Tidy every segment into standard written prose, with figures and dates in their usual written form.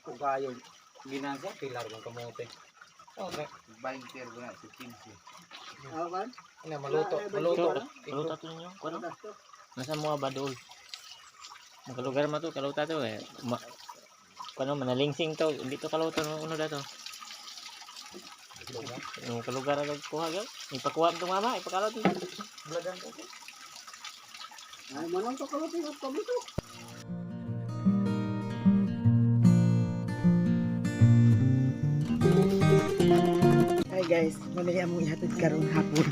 Kugayo. Ginasa pilar kong kamote. Okay. 20 ko na sa 15. Ano, maluto, maluto. Kaluta to ninyo. Kuno? Nasa mga badol. Makalugar man to, kaluta to eh. Ma kuno manalingsing to, hindi to kaluto no uno dato. Yung kalugar na kuha gaw. Ipakuha mo to mama, ipakalot to. Blagan ko. Ay, manang to kaluto ng kamuto. Hi guys, mamaya among ihatid karon hapon.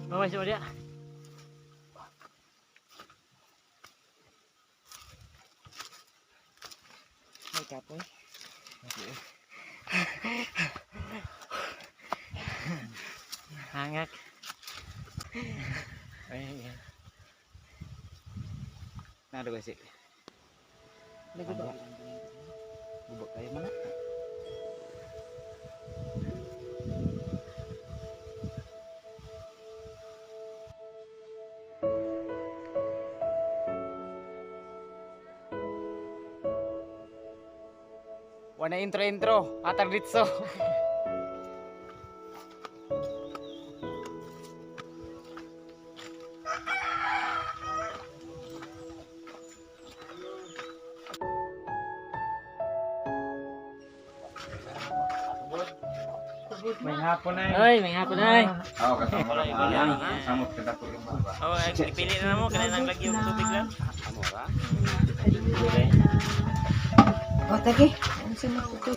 Mama siya dia. May kapoy. Hangak. Ay, ay. Nado kasi. Lagi ba? Bubak kayo mana? Wana intro intro, atag ditso. May hapon na. Ay, may hapon ay. Oo, kasama lang. Samot ka dako yung baba. Oh, ay, ipili na mo kanang nang lagi og tubig lang. Amora. Okay. O, tage. Ano sa mga kuto?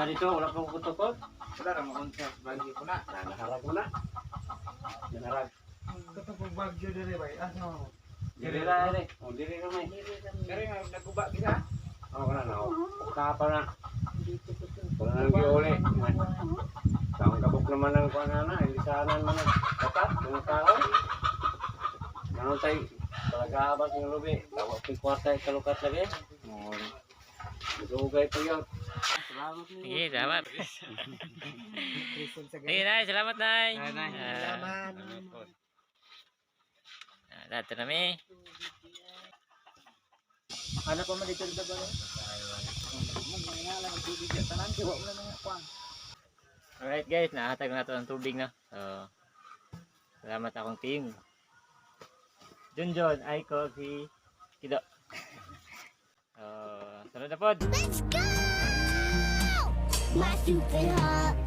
Na dito, wala pa kutukod. Wala ra mo unsa bagyo ko na. Naharag mo na. Naharag. Katong pag Bagyo dire ba? Ano? Dili ra dire. Oh, dili ra may. Pero nga naguba gid ha. Oh, kana na. Kapa na. Wala nang giuli. Taong kabok naman ang kuan na, ilisanan man ang katat, mga tao. Nanon tayo, talaga abas ng lubi. Tawa ko'y kwarta ikalukat lagi. Oh, Nagugay po yun. Salamat niyo. Sige, salamat. Prison sa Sige, Nay. Salamat, Nay. Nay, Nay. Ah, Salamat. dato na mi. Ano pa man dito ba? Mga lang ang tubig ya tanan kay wa man mga kuan. Alright guys, nahatag na to ang tubig na. So, salamat akong team. Junjun, Aiko, si Kido. So, sunod na pod. Let's go! My stupid heart.